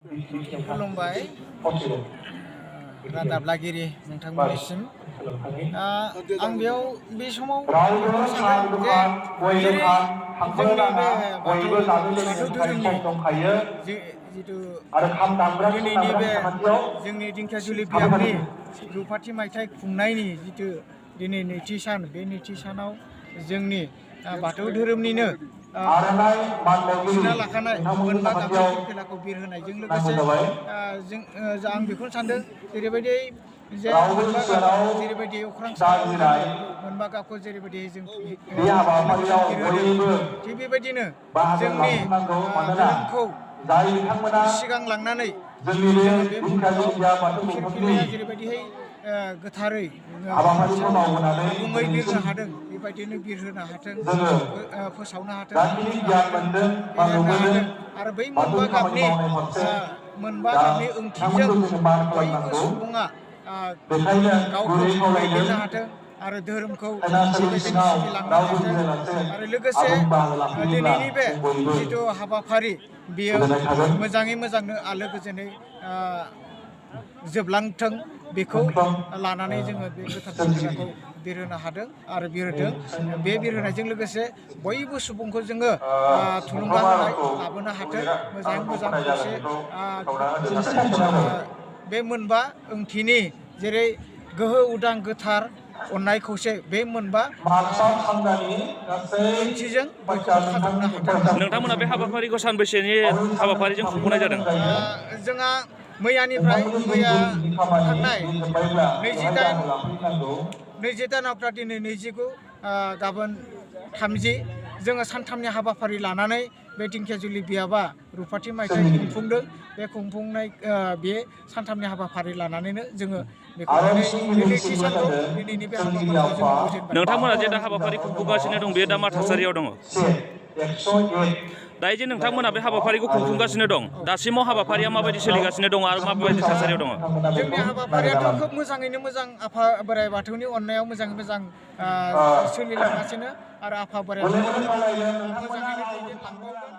खुलुमबाय रादाब लागिरि नोंथांमोननिसिम आं बेयाव बे समाव सानदों जे जेरै जोंनि बे बाथौ धोरोमनि जिथु दिनैनि बे जोंनि दिंखियाजुलि बियाबनि रुपाथि मायथाइ खुंनायनि जिथु दिनै नैथि सान बे नैथि सानाव जोंनि बाथौ धोरोमनिनो सुना लाखानाय मोनबा गाबनि फिरफिलाखौ बिरहोनायजों लोगोसे आं बेखौनो सानदों जेरैबायदि जे मोनबा गाब जेरैबायदि अख्रां सायाव मोनबा गाबखौ जेरैबायदि जों बिरहोदों थिग बेबायदिनो जोंनि धोरोमखौ सिगां लांनानै जोङो बे मुलुगाव फिरफिलाया जेरैबायदिहाय गोथारै आबुङै बिरनो हादों बेबायदिनो बिरहोनो हाथों फोसावनो हाथों आरो बै मोनबा गाबनि ओंथिजों बयबो सुबुङा गावखौ दैदेननो हाथों आरो धोरोमखौ बेबायदिनो सिबिलांनो हाथों आरो लोगोसे दिनैनि बे जिथु हाबाफारि बेयो मोजाङै मोजांनो आलो गोजोनै जोबलांथों बेखौ लानानै जोङो बे गोथार फिरफिलाखौ बिरहोनो हादों आरो बिरहोदों बे बिरहोनायजों लोगोसे बयबो सुबुंखौ जोङो थुलुंगा होनाय लाबोनो हाथों मोजाङै मोजां खौसे बे मोनबा ओंथिनि जेरै गोहो उदां गोथार अननाय खौसे बे मोनबा ओंथिजों बयखौबो खाजबनो हाथों। नोंथांमोना बे हाबाफारिखौ सानबैसेनि हाबाफारिजों खुंफुंनाय जादों? जोंहा मैयानिफ्राय मैया थांनाय 28 अक्ट'बर दिनै 29 गाबोन 30 जोङो सानथामनि हाबाफारि लानानै बे दिंखियाजुलि बियाबा रुपाथि मायथाइ खुंफुंदों बे खुंफुंनाय बे सानथामनि हाबाफारि लानानैनो जोङो बेखौ नैथि सानखौ दिनैनि बे हाबाफारिखौ जोङो फोजोबबाय। नोंथांमोना जे दा हाबाफारि खुंफुंगासिनो दं बेयो दा मा थासारियाव दङ? दायो जे नोंथांमोना बे हाबाफारिखौ खुंफुंगासिनो दं दासिमाव हाबाफारिया माबायदि सोलिगासिनो दङ आरो माबायदि थासारियाव दङ? जोंनि हाबाफारियाथ' खोब मोजाङैनो मोजां आफा बोराइ बाथौनि अननायाव मोजाङै मोजां सोलिलांगासिनो आरो आफा बोराइ बाथौआ मोजाङैनो दैदेनलांबावगोन।